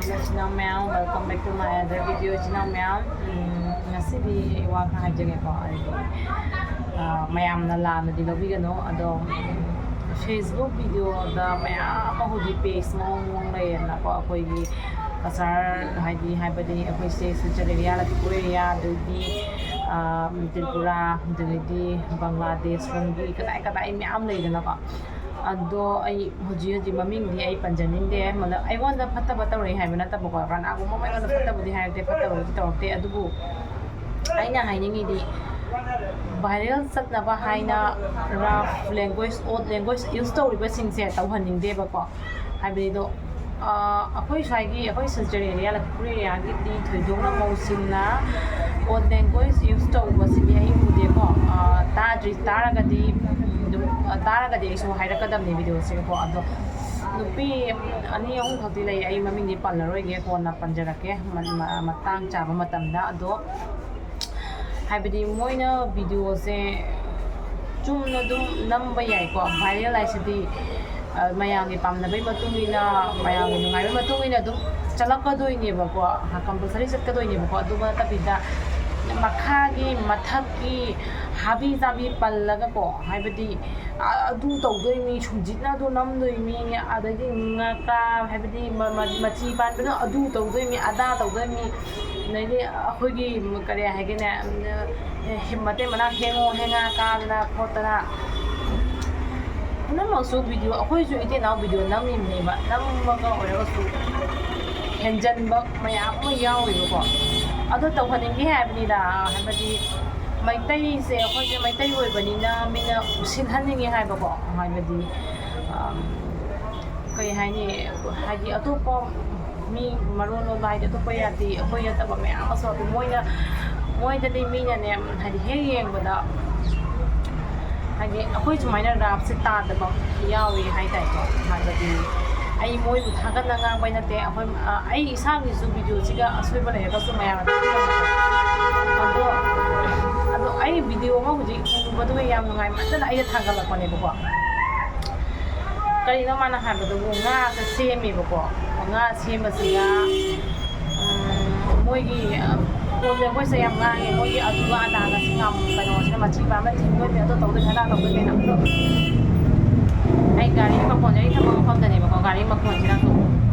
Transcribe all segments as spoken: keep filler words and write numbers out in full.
ꯏꯆꯤꯟ ꯏꯅꯥꯎ ꯃꯌꯥꯝ, welcome back to my other video, ꯏꯆꯤꯟ ꯏꯅꯥꯎ ꯃꯌꯥꯝ꯫ ꯎꯝ, ꯉꯁꯤꯗꯤ ꯑꯩ ꯋꯥ ꯈꯔ ꯍꯥꯏꯖꯒꯦꯀꯣ꯫ ꯑꯩꯗꯤ, ꯑ, ꯃꯌꯥꯝꯅ ꯂꯥꯟꯅꯗꯤ ꯂꯧꯕꯤꯒꯅꯨ, ꯑꯗꯣ Facebook videoꯗ ꯃꯌꯥꯝ ꯑꯃ ꯍꯧꯖꯤꯛ page ꯃꯑꯣꯡ ꯃꯑꯣꯡ ꯂꯩꯌꯦꯅꯀꯣ, ꯑꯩꯈꯣꯏꯒꯤ ꯀꯆꯥꯔ ꯍꯥꯏꯗꯤ, ꯍꯥꯏꯕꯗꯤ ꯑꯩꯈꯣꯏꯁꯦ ꯁꯤꯜꯆꯔ area, ꯂꯈꯤꯄꯨꯔ area, ꯑꯗꯩꯗꯤ, ꯑ, ꯇ꯭ꯔꯤꯄꯨꯔꯥ, ꯑꯗꯒꯤꯗꯤ ꯕꯪꯒ꯭ꯂꯥꯗꯦꯁ ꯔꯣꯝꯒꯤ ꯀꯗꯥꯏ ꯀꯗꯥꯏ ꯃꯌꯥꯝ ꯂꯩꯗꯅꯀꯣ꯫ ꯑꯗꯣ ꯑꯩ ꯍꯧꯖꯤꯛ ꯍꯧꯖꯤꯛ ꯃꯃꯤꯡꯗꯤ ꯑꯩ ꯄꯟꯖꯅꯤꯡꯗꯦ꯫ ꯃꯇꯂꯕ ꯑꯩꯉꯣꯟꯗ ꯐꯠꯇꯕ ꯇꯧꯔꯛꯏ ꯍꯥꯏꯕ ꯅꯠꯇꯕꯀꯣ, ꯀꯅꯥꯒꯨꯝꯕ ꯑꯃ ꯑꯩꯉꯣꯟꯗ ꯐꯠꯇꯕꯗꯤ ꯍꯥꯏꯔꯛꯇꯦ, ꯐꯠꯇꯕꯗꯤ ꯇꯧꯔꯛꯇꯦ꯫ ꯑꯗꯨꯕꯨ ꯑꯩꯅ ꯍꯥꯏꯅꯤꯡꯉꯤꯗꯤ, viral ꯆꯠꯅꯕ ꯍꯥꯏꯅ rough language, odd language use ꯇꯧꯔꯤꯕꯁꯤꯡꯁꯦ ꯇꯧꯍꯟꯅꯤꯡꯗꯦꯕꯀꯣ꯫ ꯍꯥꯏꯕꯗꯤ ꯑꯗꯣ, ꯑ, ꯑꯩꯈꯣꯏ ꯁ꯭ꯋꯥꯏꯒꯤ, ꯑꯩꯈꯣꯏ ꯁꯤꯜꯆꯔ area, ꯂꯈꯤꯄꯨꯔ areaꯒꯤꯗꯤ ꯊꯣꯏꯗꯣꯛꯅ ꯃꯧꯁꯤꯡꯅ odd language use ꯇꯧꯕꯁꯤꯗꯤ ꯑꯩ ꯎꯗꯦꯀꯣ꯫ ꯑ, ꯇꯥꯗ꯭ꯔꯤ, ꯇꯥꯔꯒꯗꯤ ꯑꯗꯨꯝ, ꯑ, ꯇꯥꯔꯒꯗꯤ ꯑꯩꯁꯨ ꯍꯥꯏꯔꯛꯀꯗꯕꯅꯦ videoꯁꯤꯒꯀꯣ꯫ ꯑꯗꯣ ꯅꯨꯄꯤ ꯑꯅꯤ ꯑꯍꯨꯝ ꯈꯛꯇꯤ ꯂꯩ, ꯑꯩ ꯃꯃꯤꯡꯗꯤ ꯄꯜꯂꯔꯣꯏꯒꯦ, ꯀꯣꯟꯅ ꯄꯟꯖꯔꯛꯀꯦ ꯃ-, ꯃ-, ꯃꯇꯥꯡ ꯆꯥꯕ ꯃꯇꯝꯗ꯫ ꯑꯗꯣ ꯍꯥꯏꯕꯗꯤ ꯃꯣꯏꯅ videoꯁꯦ ꯆꯨꯝꯅ ꯑꯗꯨꯝ ꯅꯝꯕ ꯌꯥꯏꯀꯣ, viral ꯍꯥꯏꯁꯤꯗꯤ, ꯑ, ꯃꯌꯥꯝꯒꯤ ꯄꯥꯝꯅꯕꯒꯤ ꯃꯇꯨꯡ ꯏꯟꯅ, ꯃꯌꯥꯝꯒꯤ ꯅꯨꯡꯉꯥꯏꯕꯒꯤ ꯃꯇꯨꯡ ꯏꯟꯅ ꯑꯗꯨꯝ ꯆꯠꯂꯛꯀꯗꯣꯏꯅꯦꯕꯀꯣ, compulsory ꯆꯠꯀꯗꯣꯏꯅꯦꯕꯀꯣ꯫ ꯑꯗꯨ ꯅꯠꯇꯕꯤꯗ ꯃꯈꯥꯒꯤ, ꯃꯊꯛꯀꯤ ꯍꯥꯕꯤ ꯆꯥꯕꯤ ꯄꯜꯂꯒꯀꯣ, ꯍꯥꯏꯕꯗꯤ, ꯑ-, ꯑꯗꯨ ꯇꯧꯗꯣꯏ ꯃꯤ, ꯁꯨꯝꯖꯤꯠꯅ ꯑꯗꯨ ꯅꯝꯗꯣꯏ ꯃꯤ, ꯑꯗꯩꯗꯤ ꯉꯥ ꯀꯥ-, ꯍꯥꯏꯕꯗꯤ ꯃ-, ꯃ-, ꯃꯆꯤ ꯄꯥꯟꯕꯅ ꯑꯗꯨ ꯇꯧꯗꯣꯏ ꯃꯤ, ꯑꯗꯥ ꯇꯧꯗꯣꯏ ꯃꯤ, ꯑꯗꯩꯗꯤ ꯑꯩꯈꯣꯏꯒꯤ ꯀꯔꯤ ꯍꯥꯏꯒꯦꯅꯦ, ꯎꯝ, ꯃꯇꯩ ꯃꯅꯥꯎ ꯍꯦꯡꯉꯣ ꯍꯦꯡꯉꯥ ꯀꯥꯗꯅ ꯈꯣꯠꯇꯅ, ꯄꯨꯝꯅꯃꯛꯁꯨ video, ꯑꯩꯈꯣꯏꯁꯨ ꯏꯇꯩ ꯏꯅꯥꯎ video ꯅꯝꯃꯤꯕꯅꯦꯕ, ꯅꯝꯃꯒ ꯑꯣꯏꯔꯒꯁꯨ ꯍꯦꯟꯖꯟꯕ ꯃꯌꯥꯝ ꯑꯃ ꯌꯥꯎꯔꯤꯕꯀꯣ꯫ ꯑꯗꯣ ꯇꯧꯍꯟꯅꯤꯡꯗꯦ ꯍꯥꯏꯕꯅꯤꯗ, ꯍꯥꯏꯕꯗꯤ ꯃꯩꯇꯩꯁꯦ, ꯑꯩꯈꯣꯏꯁꯦ ꯃꯩꯇꯩ ꯑꯣꯏꯕꯅꯤꯅ ꯃꯤꯅ ꯎꯁꯤꯠꯍꯟꯅꯤꯡꯉꯦ ꯍꯥꯏꯕꯀꯣ, ꯍꯥꯏꯕꯗꯤ, ꯑꯝ, ꯀꯩ ꯍꯥꯏꯅꯤ, ꯍꯥꯏꯗꯤ ꯑꯇꯣꯞꯄ ꯃꯤ ꯃꯔꯣꯟ ꯂꯣꯟꯕ ꯍꯥꯏꯗꯤ ꯑꯇꯣꯞꯄ ꯌꯥꯗꯦ, ꯑꯩꯈꯣꯏ ꯅꯠꯇꯕ ꯃꯌꯥꯝ ꯑꯃꯁꯨ ꯑꯗꯨ ꯃꯣꯏꯅ, ꯃꯣꯏꯗꯗꯤ ꯃꯤꯅꯅꯦ, ꯍꯥꯏꯗꯤ ꯍꯦꯛ ꯌꯦꯡꯕꯗ ꯍꯥꯏꯗꯤ ꯑꯩꯈꯣꯏ ꯁꯨꯃꯥꯏꯅ ꯔꯥꯞꯁꯦ ꯇꯥꯗꯕ ꯌꯥꯎꯏ ꯍꯥꯏꯇꯥꯔꯦꯀꯣ꯫ ꯍꯥꯏꯕꯗꯤ ꯑꯩ ꯃꯣꯏꯕꯨ ꯊꯥꯒꯠꯅ ꯉꯥꯡꯕꯩ ꯅꯠꯇꯦ, ꯑꯩꯈꯣꯏ, ꯑ, ꯑꯩ ꯏꯁꯥꯒꯤꯁꯨ videoꯁꯤꯒ ꯑꯁꯣꯏꯕ ꯂꯩꯔꯒꯁꯨ ꯃꯌꯥꯝꯅ ꯇꯥꯛꯄꯤꯔꯝꯕꯗꯣ꯫ ꯑꯗꯣ, ꯑꯗꯣ ꯑꯩ video ꯑꯃ ꯍꯧꯖꯤꯛ ꯎꯕꯗꯨꯒ ꯌꯥꯝ ꯅꯨꯡꯉꯥꯏꯃꯟꯗꯅ ꯑꯩꯅ ꯊꯥꯒꯠꯂꯛꯄꯅꯦꯕꯀꯣ꯫ ꯀꯔꯤꯅꯣ ꯃꯥꯅ ꯍꯥꯏꯕꯗꯨꯕꯨ? ꯉꯥꯁꯦ ꯁꯦꯝꯃꯦꯕꯀꯣ꯫ ꯉꯥ ꯁꯦꯝꯕꯁꯤꯗ, ꯎꯝ, ꯃꯣꯏꯒꯤ, ꯑ, ꯀꯣꯟꯁꯦ ꯑꯩꯈꯣꯏꯁꯦ ꯌꯥꯝ ꯉꯥꯡꯉꯦ꯫ ꯃꯣꯏꯒꯤ ꯑꯗꯨꯒ ꯑꯗꯥꯒ ꯁꯤ ꯉꯥꯃꯨ ꯀꯩꯅꯣꯁꯤꯅ ꯃꯆꯤ ꯄꯥꯟꯕ ꯊꯤꯟꯗꯣꯏꯅꯦ, ꯑꯗꯨ ꯇꯧꯗꯣꯏꯅꯦ, ꯑꯗꯥ ꯇꯧꯗꯣꯏꯅꯦꯅ꯫ ꯑꯗꯣ ꯑꯩ ꯒꯥꯔꯤ ꯃꯈꯣꯟꯁꯦ, ꯑꯩ ꯊꯕꯛ ꯃꯐꯝꯗꯅꯦꯕꯀꯣ, ꯒꯥꯔꯤ ꯃꯈꯣꯟꯁꯤꯅꯁꯨ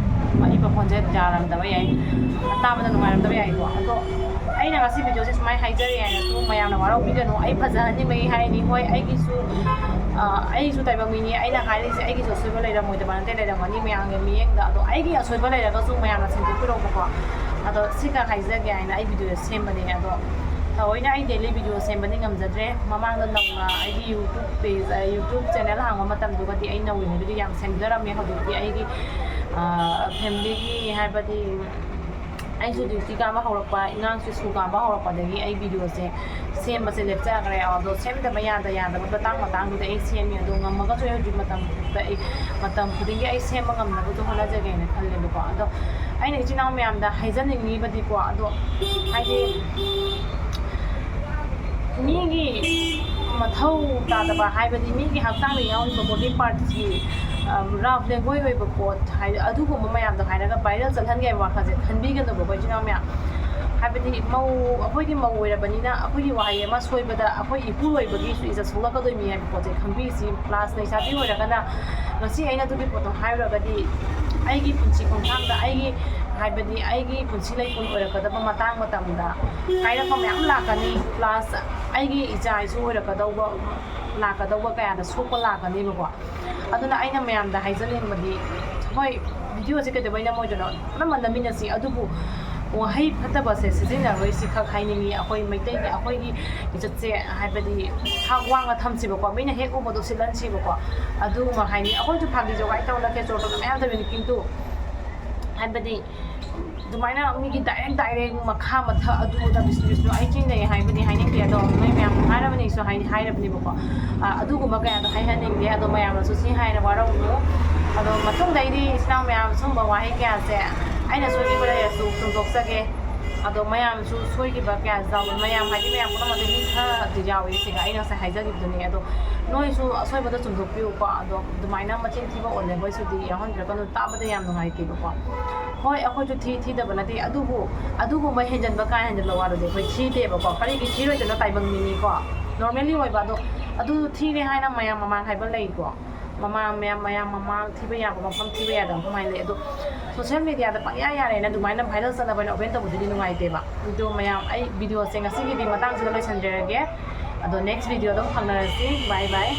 ꯑꯩ ꯃꯈꯣꯟꯁꯦ ꯌꯥꯔꯝꯗꯕ ꯌꯥꯏ꯫ ꯇꯥꯕꯗ ꯅꯨꯡꯉꯥꯏꯔꯝꯗꯕ ꯌꯥꯏꯀꯣ꯫ ꯑꯗꯣ ꯑꯩꯅ ꯉꯁꯤ ꯚꯤꯗꯤꯑꯣꯁꯦ ꯁꯨꯃꯥꯏꯅ ꯍꯥꯏꯖꯔꯦ ꯍꯥꯏꯅꯁꯨ ꯃꯌꯥꯝꯅ ꯋꯥꯔꯧꯕꯤꯒꯅꯨ꯫ ꯑꯩ ꯐꯖꯍꯟꯅꯤꯡꯕꯒꯤ ꯍꯥꯏꯔꯤꯅꯤ꯫ ꯍꯣꯏ, ꯑꯩꯒꯤꯁꯨ, ꯑ, ꯑꯩꯁꯨ ꯇꯥꯏꯕꯪ ꯃꯤꯅꯤ꯫ ꯑꯩꯅ ꯍꯥꯏꯔꯤꯁꯦ ꯑꯩꯒꯤꯁꯨ ꯑꯁꯣꯏꯕ ꯂꯩꯔꯝꯃꯣꯏꯗꯕ ꯅꯠꯇꯦ, ꯂꯩꯔꯝꯒꯅꯤ ꯃꯌꯥꯝꯒꯤ ꯃꯤꯠꯌꯦꯡꯗ꯫ ꯑꯗꯣ ꯑꯩꯒꯤ ꯑꯁꯣꯏꯕ ꯂꯩꯔꯒꯁꯨ ꯃꯌꯥꯝꯅ ꯁꯦꯡꯗꯣꯛꯄꯤꯔꯛꯎꯕꯀꯣ꯫ ꯑꯗꯣ ꯁꯤꯈꯛ ꯍꯥꯏꯖꯒꯦ ꯍꯥꯏꯅ ꯑꯩ ꯚꯤꯗꯤꯑꯣꯁꯦ ꯁꯦꯝꯕꯅꯦ꯫ ꯑꯗꯣ ꯊꯑꯣꯏꯅ ꯑꯩ ꯗꯦꯂꯤ ꯚꯤꯗꯤꯑꯣ ꯁꯦꯝꯕꯗꯤ ꯉꯝꯖꯗ꯭ꯔꯦ꯫ ꯃꯃꯥꯡꯗ ꯅꯧꯅ ꯑꯩꯒꯤ YouTube page, ꯑ, YouTube channel ꯍꯥꯡꯕ ꯃꯇꯝꯗꯨꯒꯗꯤ ꯑꯩ ꯅꯧꯔꯤꯉꯩꯗꯨꯗꯤ ꯌꯥꯝ ꯁꯦꯝꯖꯔꯝꯃꯦ꯫ ꯍꯧꯖꯤꯛꯇꯤ ꯑꯩꯒꯤ, ꯑ, family ꯒꯤ ꯍꯥꯏꯕꯗꯤ ꯑꯩꯁꯨ duty ꯀꯥꯕ ꯍꯧꯔꯛꯄ, ꯑꯉꯥꯡꯁꯨ school ꯀꯥꯕ ꯍꯧꯔꯛꯄꯗꯒꯤ ꯑꯩ ꯚꯤꯗꯤꯑꯣꯁꯦ ꯁꯦꯝꯕꯁꯦ ꯂꯦꯞꯆꯈ꯭ꯔꯦ꯫ ꯑꯗꯣ ꯁꯦꯝꯗꯕ ꯌꯥꯗ ꯌꯥꯗꯕ ꯃꯇꯥꯡ ꯃꯇꯥꯡꯗꯨꯗ ꯑꯩ ꯁꯦꯝꯃꯤ꯫ ꯑꯗꯣ ꯉꯝꯃꯒꯁꯨ ꯑꯩ ꯍꯧꯖꯤꯛ ꯃꯇꯝꯗ ꯑꯩ ꯃꯇꯝ ꯈꯨꯗꯤꯡꯒꯤ ꯑꯩ ꯁꯦꯝꯕ ꯉꯝꯅꯕꯁꯨ ꯍꯣꯠꯅꯖꯒꯦꯅ ꯈꯜꯂꯦꯕꯀꯣ꯫ ꯑꯗꯣ ꯑꯩꯅ ꯏꯆꯤꯟ ꯏꯅꯥꯎ ꯃꯌꯥꯝꯗ ꯍꯥꯏꯖꯅꯤꯡꯉꯤꯕꯗꯤꯀꯣ, ꯑꯗꯣ ꯍꯥꯏꯗꯤ ꯃꯤꯒꯤ ꯃꯊꯧ ꯇꯥꯗꯕ, ꯍꯥꯏꯕꯗꯤ ꯃꯤꯒꯤ ꯍꯛꯆꯥꯡꯗ ꯌꯥꯎꯔꯤꯕ body parts ꯀꯤ, ꯑ, ꯔꯥꯐ ꯂꯦꯡꯒꯣꯏ ꯑꯣꯏꯕ ꯄꯣꯠ ꯍꯥꯏ, ꯑꯗꯨꯒꯨꯝꯕ ꯃꯌꯥꯝꯗꯣ ꯍꯥꯏꯔꯒ viral ꯆꯠꯍꯟꯒꯦ ꯍꯥꯏꯕ ꯋꯥꯈꯜꯁꯦ ꯈꯟꯕꯤꯒꯅꯨꯕꯀꯣ, ꯏꯆꯤꯟ ꯏꯅꯥꯎ ꯃꯌꯥꯝ꯫ ꯍꯥꯏꯕꯗꯤ ꯃꯧ, ꯑꯩꯈꯣꯏꯗꯤ ꯃꯧ ꯑꯣꯏꯔꯕꯅꯤꯅ ꯑꯩꯈꯣꯏꯒꯤ ꯋꯥꯍꯩ ꯑꯃ ꯁꯣꯏꯕꯗ ꯑꯩꯈꯣꯏ ꯏꯄꯨꯔꯣꯏꯕꯒꯤꯁꯨ ꯏꯖꯠ ꯁꯣꯛꯂꯛꯀꯗꯣꯏꯅꯤ ꯍꯥꯏꯕ ꯄꯣꯠꯁꯦ ꯈꯟꯕꯤꯁꯤ꯫ Plus ꯂꯩꯁꯥꯕꯤ ꯑꯣꯏꯔꯒꯅ ꯉꯁꯤ ꯑꯩꯅ ꯑꯗꯨꯒꯤ ꯄꯣꯠꯇꯣ ꯍꯥꯏꯔꯨꯔꯒꯗꯤ ꯑꯩꯒꯤ ꯄꯨꯟꯁꯤ ꯈꯣꯡꯊꯥꯡꯗ, ꯑꯩꯒꯤ, ꯍꯥꯏꯕꯗꯤ ꯑꯩꯒꯤ ꯄꯨꯟꯁꯤ ꯂꯩꯄꯨꯟ ꯑꯣꯏꯔꯛꯀꯗꯕ ꯃꯇꯥꯡ ꯃꯇꯝꯗ ꯀꯥꯏꯔꯛꯄ ꯃꯌꯥꯝ ꯂꯥꯛꯀꯅꯤ꯫ Plus ꯑꯩꯒꯤ ꯏꯆꯥ ꯏꯁꯨ ꯑꯣꯏꯔꯛꯀꯗꯧꯕ, ꯂꯥꯛꯀꯗꯧꯕ ꯀꯌꯥꯗ ꯁꯣꯛꯄ ꯂꯥꯛꯀꯅꯦꯕꯀꯣ꯫ ꯑꯗꯨꯅ ꯑꯩꯅ ꯃꯌꯥꯝꯗ ꯍꯥꯏꯖꯅꯤꯡꯕꯗꯤ, ꯍꯣꯏ, ꯚꯤꯗꯤꯑꯣꯁꯦ ꯀꯩꯗꯧꯕꯩ ꯅꯝꯃꯣꯏꯗꯣꯏꯅꯣ? ꯑꯅꯝꯕ ꯅꯝꯃꯤꯟꯅꯁꯤ꯫ ꯑꯗꯨꯕꯨ ꯋꯥꯍꯩ ꯐꯠꯇꯕꯁꯦ ꯁꯤꯖꯤꯟꯅꯔꯣꯏꯁꯤ ꯈꯛ ꯍꯥꯏꯅꯤꯡꯉꯤ꯫ ꯑꯩꯈꯣꯏ ꯃꯩꯇꯩꯒꯤ, ꯑꯩꯈꯣꯏꯒꯤ ꯏꯖꯠꯁꯦ, ꯍꯥꯏꯕꯗꯤ, ꯊꯥꯛ ꯋꯥꯡꯅ ꯊꯝꯁꯤꯕꯀꯣ꯫ ꯃꯤꯅ ꯍꯦꯛ ꯎꯕꯗꯣ ꯁꯤꯠꯍꯟꯁꯤꯕꯀꯣ꯫ ꯑꯗꯨꯃ ꯍꯥꯏꯅꯤꯡꯉꯤ꯫ ꯑꯩꯈꯣꯏꯁꯨ ꯐꯥꯒꯤ ꯖꯣꯒꯥꯏ ꯇꯧꯔꯒ ꯈꯦꯆꯣꯔ ꯇꯧꯔꯒ ꯃꯌꯥꯝ ꯇꯧꯔꯤꯅꯤ, ꯀꯤꯟꯇꯨ ꯍꯥꯏꯕꯗꯤ ꯑꯗꯨꯃꯥꯏꯅ ꯃꯤꯒꯤ direct direct ꯃꯈꯥ ꯃꯊꯛ ꯑꯗꯨ ꯑꯗꯥ ꯕꯤꯁꯅꯨ ꯕꯤꯁꯅꯨ ꯑꯩ ꯆꯤꯡꯅꯩ ꯍꯥꯏꯕꯗꯤ ꯍꯥꯏꯅꯤꯡꯗꯦ꯫ ꯑꯗꯣ ꯅꯣꯏ ꯃꯌꯥꯝꯅ ꯍꯥꯏꯔꯕꯅꯤꯁꯨ ꯍꯥꯏ-, ꯍꯥꯏꯔꯕꯅꯤꯕꯀꯣ꯫ ꯑ, ꯑꯗꯨꯒꯨꯝꯕ ꯀꯌꯥꯗꯣ ꯍꯥꯏꯍꯟꯅꯤꯡꯗꯦ꯫ ꯑꯗꯣ ꯃꯌꯥꯝꯅꯁꯨ ꯁꯤ ꯍꯥꯏꯅ ꯋꯥꯔꯧꯅꯨ꯫ ꯑꯗꯣ ꯃꯇꯨꯡꯗꯩꯗꯤ ꯏꯆꯤꯟ ꯏꯅꯥꯎ ꯃꯌꯥꯝ ꯁꯨꯝꯕ ꯋꯥꯍꯩ ꯀꯌꯥꯁꯦ ꯑꯩꯅ ꯁꯣꯏꯈꯤꯕ ꯂꯩꯔꯁꯨ ꯆꯨꯝꯊꯣꯛꯆꯒꯦ꯫ ꯑꯗꯣ ꯃꯌꯥꯝꯁꯨ ꯁꯣꯏꯈꯤꯕ ꯀꯌꯥ ꯌꯥꯎꯕ, ꯃꯌꯥꯝ ꯍꯥꯏꯗꯤ ꯃꯌꯥꯝ ꯄꯨꯝꯅꯃꯛꯇ ꯃꯤ ꯈꯔꯗꯤ ꯌꯥꯎꯋꯤ ꯁꯤꯒ ꯑꯩꯅ ꯉꯁꯥꯏ ꯍꯥꯏꯖꯈꯤꯕꯗꯨꯅꯤ꯫ ꯑꯗꯣ ꯅꯣꯏꯁꯨ ꯑꯁꯣꯏꯕꯗꯣ ꯆꯨꯝꯊꯣꯛꯄꯤꯌꯨꯀꯣ꯫ ꯑꯗꯣ ꯑꯗꯨꯃꯥꯏꯅ ꯃꯆꯤꯟ ꯊꯤꯕ ꯑꯣꯜꯂꯦ ꯍꯣꯏꯁꯨꯗꯤ ꯌꯥꯎꯍꯟꯕꯤꯔꯛꯀꯅꯨ, ꯇꯥꯕꯗ ꯌꯥꯝ ꯅꯨꯡꯉꯥꯏꯇꯦꯕꯀꯣ꯫ ꯍꯣꯏ, ꯑꯩꯈꯣꯏꯁꯨ ꯊꯤ ꯊꯤꯗꯕ ꯅꯠꯇꯦ, ꯑꯗꯨꯕꯨ ꯑꯗꯨꯒꯨꯝꯕ ꯍꯦꯟꯖꯟꯕ ꯀꯥ ꯍꯦꯟꯖꯟꯕ ꯋꯥꯗꯨꯗꯤ ꯑꯩꯈꯣꯏ ꯊꯤꯗꯦꯕꯀꯣ꯫ ꯀꯔꯤꯒꯤ ꯊꯤꯔꯣꯏꯗꯣꯏꯅꯣ? ꯇꯥꯏꯕꯪ ꯃꯤꯅꯤꯀꯣ, ꯅꯣꯔꯃꯦꯜꯂꯤ ꯑꯣꯏꯕ꯫ ꯑꯗꯣ ꯑꯗꯨ ꯊꯤꯔꯦ ꯍꯥꯏꯅ ꯃꯌꯥꯝ ꯃꯃꯥꯡ ꯍꯥꯏꯕ ꯂꯩꯀꯣ, ꯃꯃꯥꯡ ꯃꯌꯥꯝ ꯃꯌꯥꯝ ꯃꯃꯥꯡ ꯊꯤꯕ ꯌꯥꯕ ꯃꯐꯝ, ꯊꯤꯕ ꯌꯥꯗꯕ ꯃꯐꯝ ꯍꯥꯏꯅ ꯂꯩ꯫ ꯑꯗꯣ ꯁꯣꯁꯦꯜ ꯃꯦꯗꯤꯌꯥꯗ ꯄꯪꯌꯥ ꯌꯥꯔꯦꯅ ꯑꯗꯨꯃꯥꯏꯅ ꯚꯥꯏꯔꯦꯜ ꯆꯠꯅꯕ ꯍꯥꯏꯅ ꯑꯣꯄꯦꯟ ꯇꯧꯕꯗꯨꯗꯤ ꯅꯨꯡꯉꯥꯏꯇꯦꯕ꯫ ꯑꯗꯣ ꯃꯌꯥꯝ, ꯑꯩ ꯚꯤꯗꯤꯑꯣꯁꯦ ꯉꯁꯤꯒꯤꯗꯤ ꯃꯇꯥꯡꯁꯤꯗ ꯂꯣꯏꯁꯤꯟꯖꯔꯒꯦ꯫ ꯑꯗꯣ ꯅꯦꯛꯁ ꯚꯤꯗꯤꯑꯣ ꯑꯗꯨꯝ ꯐꯪꯅꯔꯁꯤ꯫ ꯕꯥꯏ ꯕꯥꯏ꯫